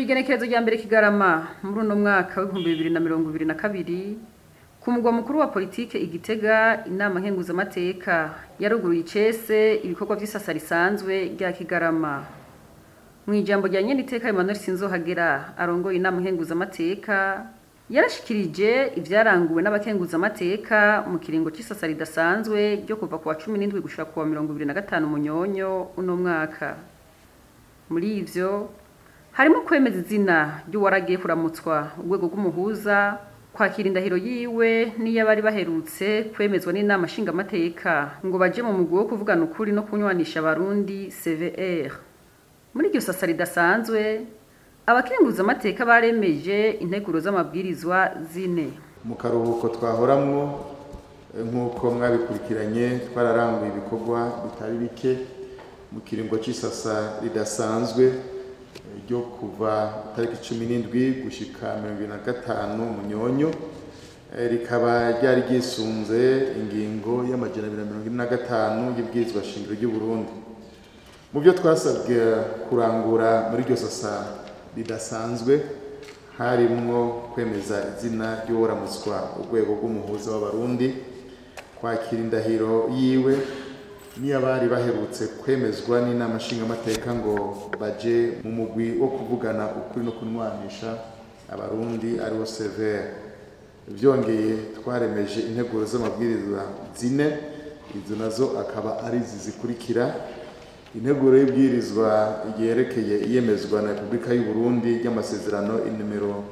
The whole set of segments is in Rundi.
Kw'igenekerezo rya 1 Kigarama muri uno mwaka w'2022, ku mugwa mukuru wa politike Igitega, inama nkenguzamateka yaruguruye icese ibikorwa vy'isasa risanzwe rya Kigarama. Mu ijambo rya nyeniteka Emmanuel Sinzohagera arongoye inama nkenguzamateka, yarashikirije ivyaranguwe n'abakenguzamateka mu kiringo c'isasa ridasanzwe ryo kuva kuwa 17 gushika kuwa 25 Munyonyo uno mwaka. Muri ivyo harimo kwemeza izina ry'uwaragiye kuramutswa urwego rw'umuhuza, kwakira indahiro yiwe n'iy'abari baherutse kwemezwa n'inama nshingamateka ngo baje mu mugwi wo kuvugana ukuri no kunywanisha abarundi CVR. Muri iryo sasa ridasanzwe, abakenguzamateka baremeje integuro z'amabwirizwa zine. Mu karuhuko twahoramwo, nk'uko mwabikurikiranye, twararanguye ibikorwa bitari bike mu kiringo c'isasa ridasanzwe ryo kuva tariki 17 gushika 25 Munyonyo, rikaba ryari ryisunze ingingo y'amajana 245 y'ibwirizwa shingiro ry'u Burundi. Mu byo twasabwe kurangura muri iryo sasa ridasanzwe harimwo kwemeza izina ry'uworamutswa urwego rw'umuhuza w'abarundi, kwakira indahiro yiwe n'iy'abari baherutse kwemezwa n'inama nshingamateka ngo baje mu mugwi wo kuvugana ukuri no kunwanisha abarundi ariwo CVR. Vyongeye twaremeje integuro z'amabwirizwa zine, izo nazo akaba ari izi zikurikira: integuro y'ibwirizwa yerekeye iyemezwa na Repubulika y'u Burundi ry'amasezerano inimero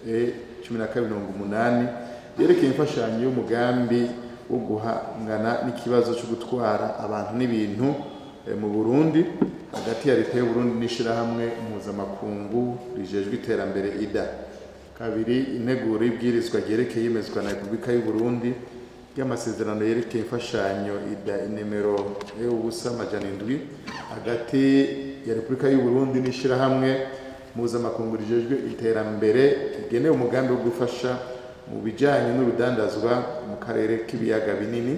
E 1280 yerekeye imfashanyo y'umugambi wo guhangana n'ikibazo cyo gutwara abantu n'ibintu mu Burundi hagati ya Leta y'u Burundi n'ishirahamwe mpuzamakungu rijejwe iterambere IDA. Kabiri, integuro y'ibwirizwa ryerekeye iyemezwa na Repubulika y'u Burundi ry'amasezerano yerekeye imfashanyo IDA inimero E 0 700 hagati ya Repubulika y'u Burundi n'ishirahamwe mpuzamakungu rijejwe iterambere rigenewe umugambi wo gufasha mu bijanye n'urudandazwa mu karere k'ibiyaga binini.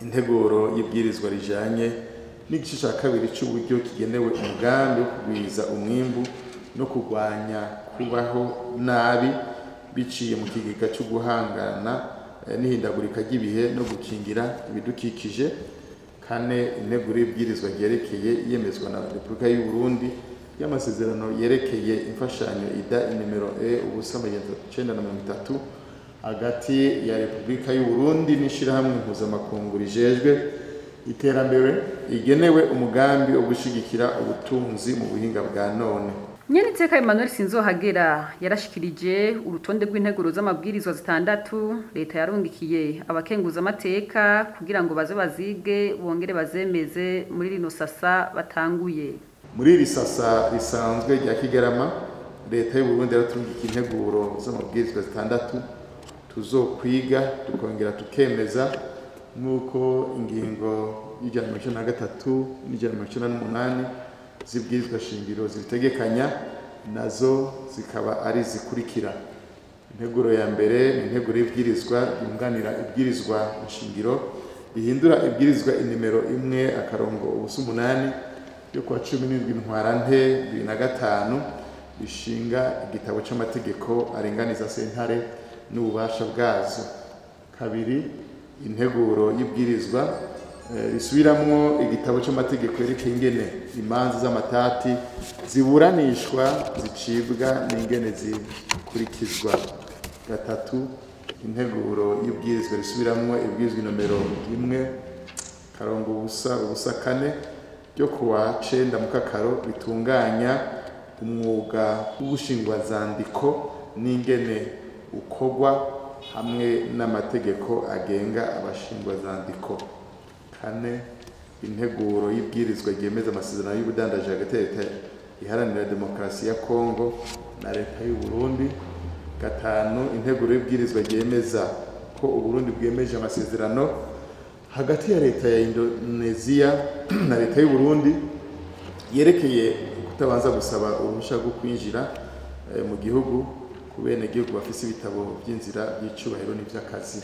Integuro y'ibwirizwa rijanye n'igice ca kabiri c'uburyo kigenewe umugambi wo kugwiza umwimbu no kurwanya kubaho nabi biciye mu kigega co guhangana n'ihindagurika ry'ibihe no gukingira ibidukikije. Kane, integuro y'ibwirizwa ryerekeye iyemezwa na Repubulika y'u Burundi y'amasezerano yerekeye imfashanyo IDA inimero E 0 930 hagati ya Repubulika y'u Burundi n'ishirahamwe mpuzamakungu rijejwe iterambere igenewe umugambi wo gushigikira ubutunzi mu buhinga bwa none. Nyeniteka Emmanuel Sinzohagera yarashikirije urutonde rw'integuro z'amabwirizwa zitandatu leta yarungikiye abakenguzamateka kugira ngo baze bazige bongere bazemeze muri rino sasa batanguye. Muri iri sasa risanzwe rya Kigarama, Leta y'u Burundi yaraturungikiye integuro z'amabwirizwa zitandatu tuzokwiga tukongera tukemeza, nk'uko ingingo y'193 n'198 z'ibwirizwa shingiro zibitegekanya, nazo zikaba ari zikurikira: integuro ya mbere ni integuro y'ibwirizwa yunganira ibwirizwa shingiro rihindura ibwirizwa inimero 1-08 yo kuwa 17 Ntwarante 2005 rishinga igitabo c'amategeko aringaniza sentare n'ububasha bwazo. Kabiri, integuro y'ibwirizwa risubiramwo igitabo c'amategeko yerekeye ingene imanza z'amatati ziburanishwa, zicibwa n'ingene zikurikizwa. Gatatu, integuro y'ibwirizwa risubiramwo ibwirizwa nomero 1-004 ryo kuwa 9 Mukakaro ritunganya umwuga w'ubushingwazandiko n'ingene ukorwa hamwe n'amategeko agenga abashingwazandiko. Kane, integuro y'ibwirizwa ryemeza amasezerano y'ubudandaji hagati ya Leta Iharanira Demokarasi ya Kongo na Leta y'u Burundi. Gatanu, integuro y'ibwirizwa ryemeza ko Uburundi bwemeje amasezerano hagati ya Leta ya Indonesia na Leta y'u Burundi yerekeye kutabanza gusaba uruhusha rwo kwinjira mu gihugu ku benegihugu bafise ibitabo vy'inzira by'icubahiro n'ivy'akazi.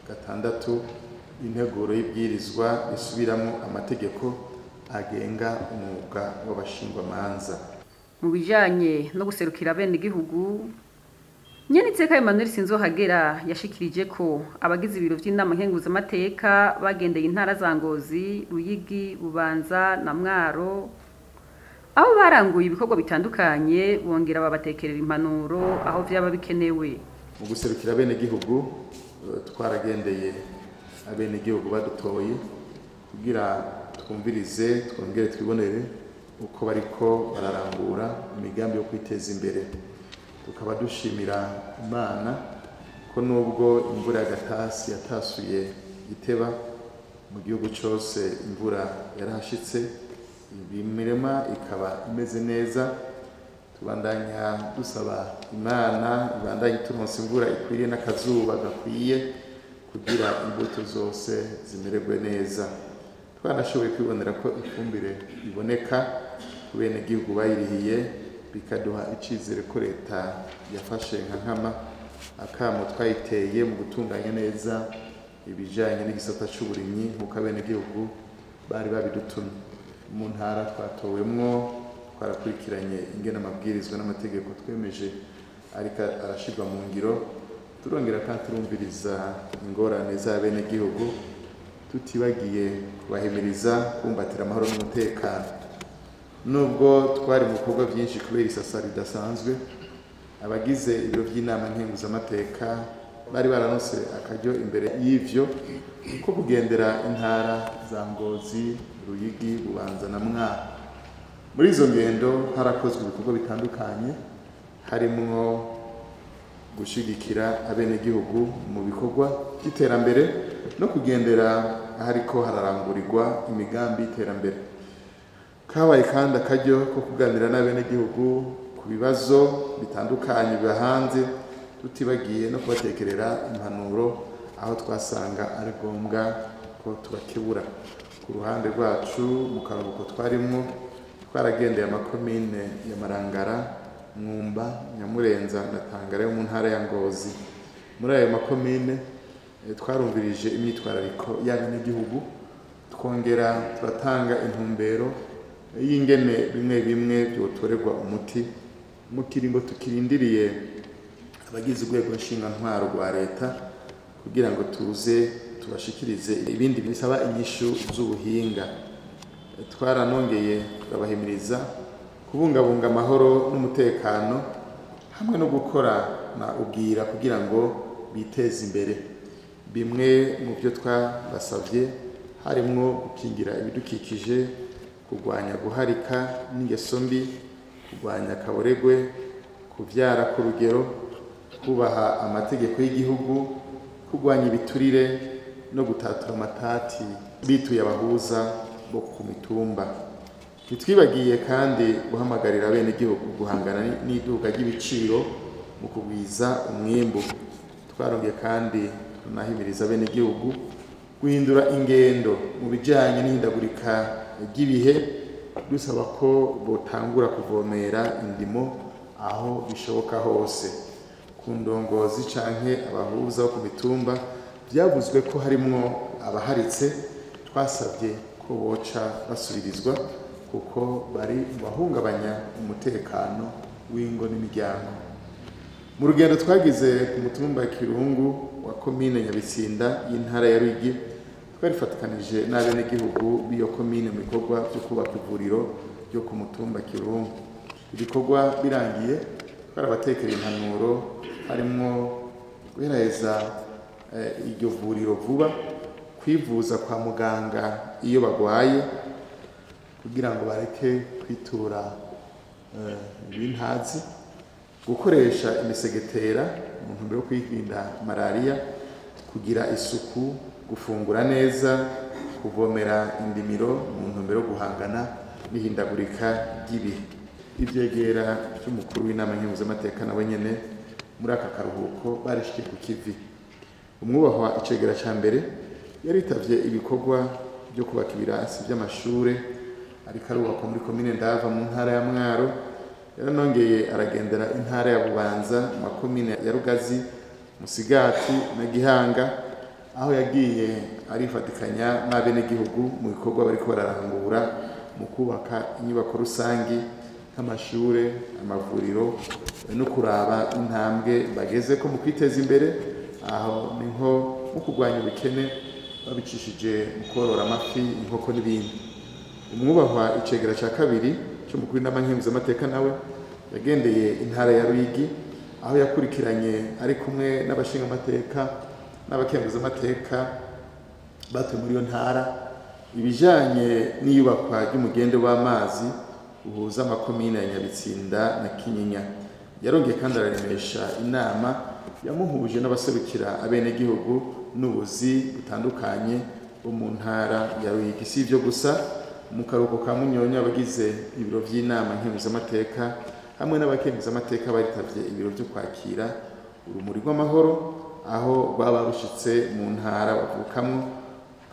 Gatandatu, integuro y'ibwirizwa risubiramwo amategeko agenga umwuga w'abashingwamanza. Mu bijanye no guserukira abenegihugu, Nyeniteka Emmanuel Sinzohagera yashikirije ko abagize ibiro vy'inama nkenguzamateka bagendeye intara za Ngozi, Ruyigi, Bubanza na Mwaro, aho baranguye ibikorwa bitandukanye, bongera babatekerera impanuro aho vyaba bikenewe. Mu guserukira abenegihugu, twaragendeye abenegihugu badutoye kugira twumvirize, twongere twibonere uko bariko bararangura imigambi yo kwiteza imbere. Tukaba dushimira Imana ko nubwo imvura y'agatasi yatasuye iteba mu gihugu cose, imvura yarahashitse, imirima ikaba imeze neza. Tubandanya dusaba Imana ibandanye ituronsa imvura ikwiriye n'akazuba gakwiye kugira imbuto zose zimererwe neza. Twanashoboye kwibonera ko ifumbire iboneka ku benegihugu bayirihiye, bikaduha icizere ko leta yafashe nka nkama akamo twayiteye mu gutunganya neza ibijanye n'igisata c'uburimyi nk'uko abenegihugu bari babidutumye. Mu ntara twatowemwo twarakurikiranye ingene amabwirizwa n'amategeko twemeje ariko arashirwa mu ngiro, turongera kandi turumviriza ingorane z'abenegihugu, tutibagiye kubahimiriza kumbatira amahoro n'umutekano. Nubwo twari mu bikorwa byinshi kubera isasa ridasanzwe, abagize ibiro by'inama nkenguzamateka bari baranose akaryo imbere y'ivyo ko kugendera intara za Ngozi, Ruyigi, Bubanza na Mwaro. Muri izo ngendo harakozwe ibikorwa bitandukanye, harimwo gushigikira abenegihugu mu bikorwa by'iterambere no kugendera ahariko hararangurirwa imigambi y'iterambere. Kabaye kandi akaryo ko kuganira n'abenegihugu ku bibazo bitandukanye biba hanze, tutibagiye no kubatekerera impanuro aho twasanga ari ngombwa ko tubakebura. Ku ruhande rwacu, mu karuhuko twarimwo, twaragendeye amakomine ya Marangara, Mwumba, Nyamurenza na Tangara yo mu ntara ya Ngozi. Muri ayo makomine twarumvirije imyitwarariko y'abenegihugu, twongera turatanga intumbero y'ingene bimwe bimwe byotorerwa umuti mu kiringo tukirindiriye abagize urwego ntwaro rwa leta kugira ngo tuze tubashikirize ibindi bisaba inyishu z'ubuhinga. Twaranongeye turabahimiriza kubungabunga amahoro n'umutekano hamwe no gukorana ubwira kugira ngo biteze imbere. Bimwe mu byo twabasavye harimwo gukingira ibidukikije, kurwanya guharika n'ingeso mbi, kurwanya akaboregwe, kuvyara ku rugero, kubaha amategeko y'igihugu, kurwanya ibiturire no gutatura amatati bituye abahuza bo ku mitumba. Ntitwibagiye kandi guhamagarira abenegihugu guhangana n'iduka ry'ibiciro mu kugwiza umwimbu. Twarongeye kandi tunahimiriza abenegihugu guhindura ingendo mu bijanye n'ihindagurika ry'ibihe, dusaba ko botangura kuvomera indimo aho bishoboka hose. Ku ndongozi canke abahuza bo ku mitumba byavuzwe ko harimwo abaharitse, twasabye ko boca basubirizwa kuko bari mu bahungabanya umutekano w'ingo n'imiryango. Mu rugendo twagize ku mutumba Kirungu wa komine Nyabitsinda y'intara ya Ruyigi, twarifatikanije n'abenegihugu b'iyo komine mu bikorwa byo kubaka ivuriro ryo ku mutumba Kirungu. Ibikorwa birangiye, twarabatekereye impanuro harimwo guheraheza iryo vuriro vuba, kwivuza kwa muganga iyo bagwaye kugira ngo bareke kwitura ibintazi, gukoresha imisegetera mu ntumbero yo kwirinda malaria, kugira isuku, gufungura neza, kuvomera indimiro mu ntumbero yo guhangana n'ihindagurika ry'ibihe. Ivyegera vy'umukuru w'inama nkenguzamateka nawe nyene muri aka karuhuko barishikiye ku kivi. Umwubahwa icegera ca mbere yaritavye ibikorwa byo kubaka ibirasi by'amashure ariko arubakwa muri komine Ndava mu ntara ya Mwaro. Yaranongeye aragendera intara ya Bubanza mu makomine ya Rugazi, Musigati na Gihanga, aho yagiye arifatikanya n'abenegihugu mu bikorwa bariko bararangura mu kubaka inyubako rusangi nk'amashure, amavuriro no kuraba intambwe bageze ko mu kwiteza imbere. Aho ni nko mu kurwanya ubukene babicishije mu korora amafi, inkoko n'ibindi. Umwubahwa icegera ca kabiri c'umukuru w'inama nkenguzamateka nawe yagendeye intara ya Ruyigi, aho yakurikiranye ari kumwe n'abashingamateka n'abakenguzamateka batuye muri iyo ntara ibijanye n'iyubakwa ry'umugende w'amazi uhuza amakomine ya Nyabitsinda na Kinyinya. Yarongeye kandi araremesha inama yamuhuje n'abaserukira abenegihugu n'ubuzi butandukanye bo mu ntara ya Ruyigi. Si ivyo gusa, mu karuhuko ka Munyonyo abagize ibiro vy'inama nkenguzamateka hamwe n'abakenguzamateka baritavye ibiro vyo kwakira urumuri rw'amahoro aho rwaba rushitse mu ntara bavukamwo,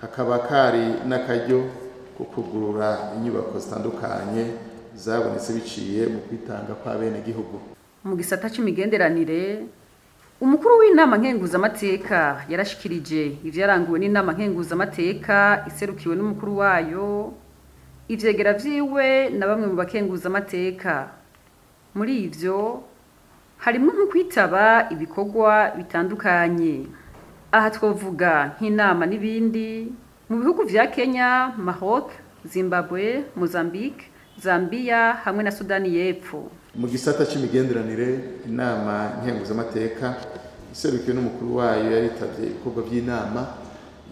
kakaba kari n'akaryo ko kugurura inyubako zitandukanye zabonetse biciye mu kwitanga kw'abenegihugu. Mu gisata c'imigenderanire, umukuru w'inama nkenguzamateka yarashikirije ivyaranguwe n'inama nkenguzamateka iserukiwe n'umukuru wayo, ivyegera vyiwe na bamwe mu bakenguzamateka. Muri ivyo harimwo nko kwitaba ibikorwa bitandukanye. Aha twovuga nk'inama n'ibindi mu bihugu vya Kenya, Maroc, Zimbabwe, Mozambique, Zambia hamwe na Sudani y'Epfo. Mu gisata c'imigenderanire, inama nkenguzamateka iserukiwe n'umukuru wayo yaritavye ibikorwa vy'inama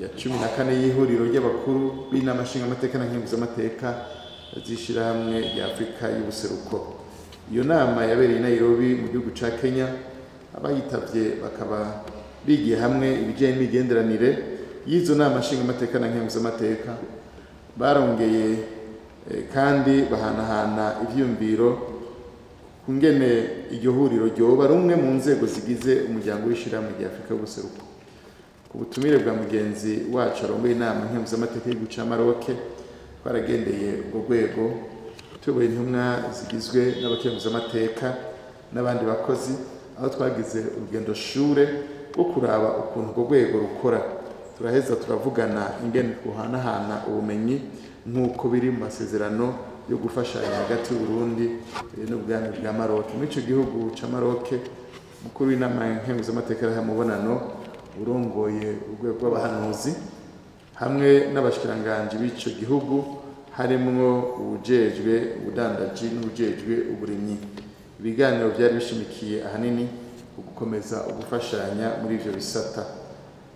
ya 14 y'ihuriro ry'abakuru b'inama nshingamateka na nkenguzamateka z'ishirahamwe rya Afrika y'ubuseruko. Iyo nama yabereye i Nairobi mu gihugu ca Kenya, abayitavye bakaba bigiye hamwe ibijanye n'imigenderanire y'izo nama nshingamateka na nkenguzamateka. Barongeye kandi bahanahana ivyiyumviro kungene iryo huriro ryoba rumwe mu nzego zigize umuryango w'ishirahamwe rya Afrika y'ubuseruko. Ku butumire bwa mugenzi wacu arongoye inama nkenguzamateka y'igihugu ca Maroc, twaragendeye urwo rwego tuyoboye intumwa zigizwe n'abakenguzamateka n'abandi bakozi, aho twagize urugendo shure rwo kuraba ukuntu urwo rwego rukora. Turaheza turavugana ingene twohanahana ubumenyi nk'uko biri mu masezerano yo gufashanya hagati y'Uburundi n'ubwami bwa Maroc. Muri ico gihugu ca Maroc, mukuru w'inama nkenguzamateka yarahaye umubonano urongoye urwego rw'abahanuzi hamwe n'abashikiranganji b'ico gihugu, harimwo uwujejwe ubudandaji n'uwujejwe uburimyi. Ibiganiro vyari bishimikiye ahanini ku gukomeza ugufashanya muri ivyo bisata.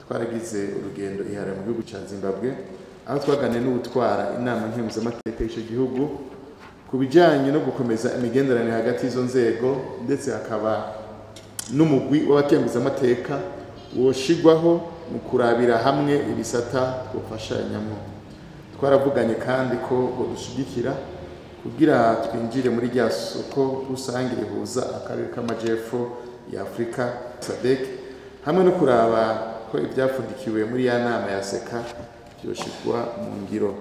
Twaragize urugendo ihara mu gihugu ca Zimbabwe, aho twaganiriye n'uwutwara inama nkenguzamateka y'ico gihugu ku bijanye no gukomeza imigenderanire hagati y'izo nzego, ndetse hakaba n'umugwi w'abakenguzamateka woshigwaho mu kurabira hamwe ibisata twofashanyamwo. Twaravuganye kandi ko bodushigikira kugira twinjire muri rya soko rusange rihuza akarere k'amajepfo ya Afrika SADC, hamwe no kuraba ko ivyapfundikiwe muri ya nama ya SECA vyoshigwa mu ngiro.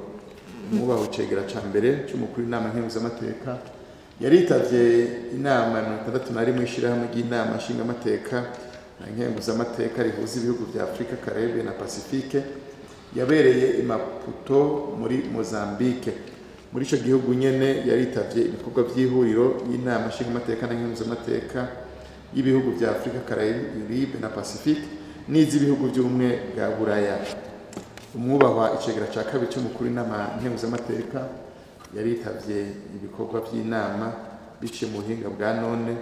Umwubaha icegera ca mbere c'umukuru w'inama nkenguzamateka yaritavye inama ya 61 y'ishirahamwe ry'inama nshingamateka na nkenguzamateka rihuza ibihugu vya Afrika, Caraïbes na Pacifique, yabereye i Maputo muri Mozambique. Muri ico gihugu nyene yaritavye ibikorwa vy'ihuriro y'inama nshingamateka na nkenguzamateka y'ibihugu vya Afrika, Caraïbes na Pacifique n'iz'ibihugu vy'ubumwe bwa Buraya. Umwubahwa icegera ca kabiri c'umukuru w'inama nkenguzamateka yaritavye ibikorwa vy'inama biciye mu buhinga bwa none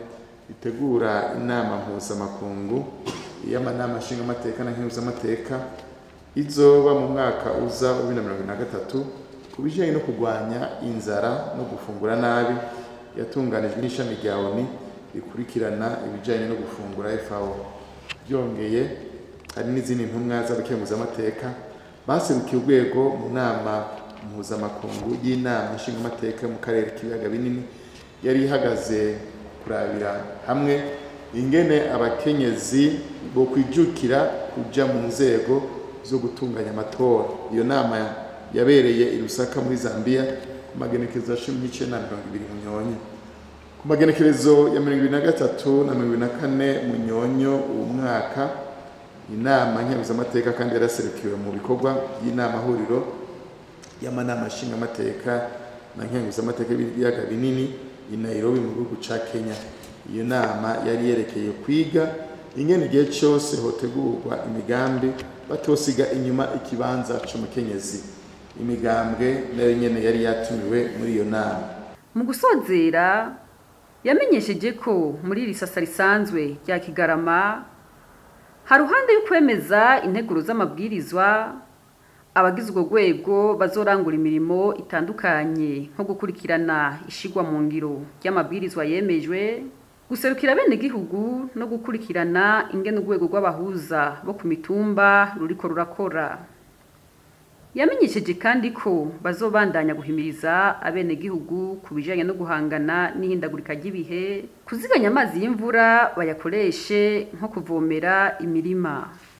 bitegura inama mpuzamakungu y'amanama nshingamateka na nkenguzamateka izoba mu mwaka uza wa 2023 ku bijanye no kurwanya inzara no gufungura nabi, yatunganijwe n'ishami rya ONU rikurikirana ibijanye no gufungura FAO. Byongeye hari n'izindi ntumwa z'abakenguzamateka baserukiye urwego mu nama mpuzamakungu y'inama nshingamateka mu karere k'ibiyaga binini yari ihagaze kurabira hamwe ingene abakenyezi bo kwijukira kuja mu nzego zo gutunganya amatora. Iyo nama yabereye i Lusaka muri Zambia ku magenekerezo ya 19 na 20 Munyonyo. Ku magenekerezo ya 23 na 24 Munyonyo uwo mwaka, inama nkenguzamateka kandi yaraserukiwe mu bikorwa by'inama huriro y'amanama nshingamateka na nkenguzamateka y'ibiyaga binini I Nairobi mu gihugu ca Kenya. Iyo nama yari yerekeye kwiga ingene igihe cyose hotegurwa imigambi batosiga inyuma ikibanza c'umukenyezi. Imigambwe nayo nyene yari yatumiwe muri iyo nama. Mu gusozera, yamenyesheje ko muri iri sasa risanzwe rya Kigarama, haruhande y'ukwemeza integuro z'amabwirizwa, abagize urwo rwego bazorangura imirimo itandukanye nko gukurikirana ishigwa mu ngiro ry'amabwirizwa yemejwe, guserukira abenegihugu no gukurikirana ingene urwego rw'abahuza bo ku mitumba ruriko rurakora. Yamenyesheje kandi ko bazobandanya guhimiriza abenegihugu ku bijanye no guhangana n'ihindagurika ry'ibihe, kuziganya amazi y'imvura bayakoreshe nko kuvomera imirima.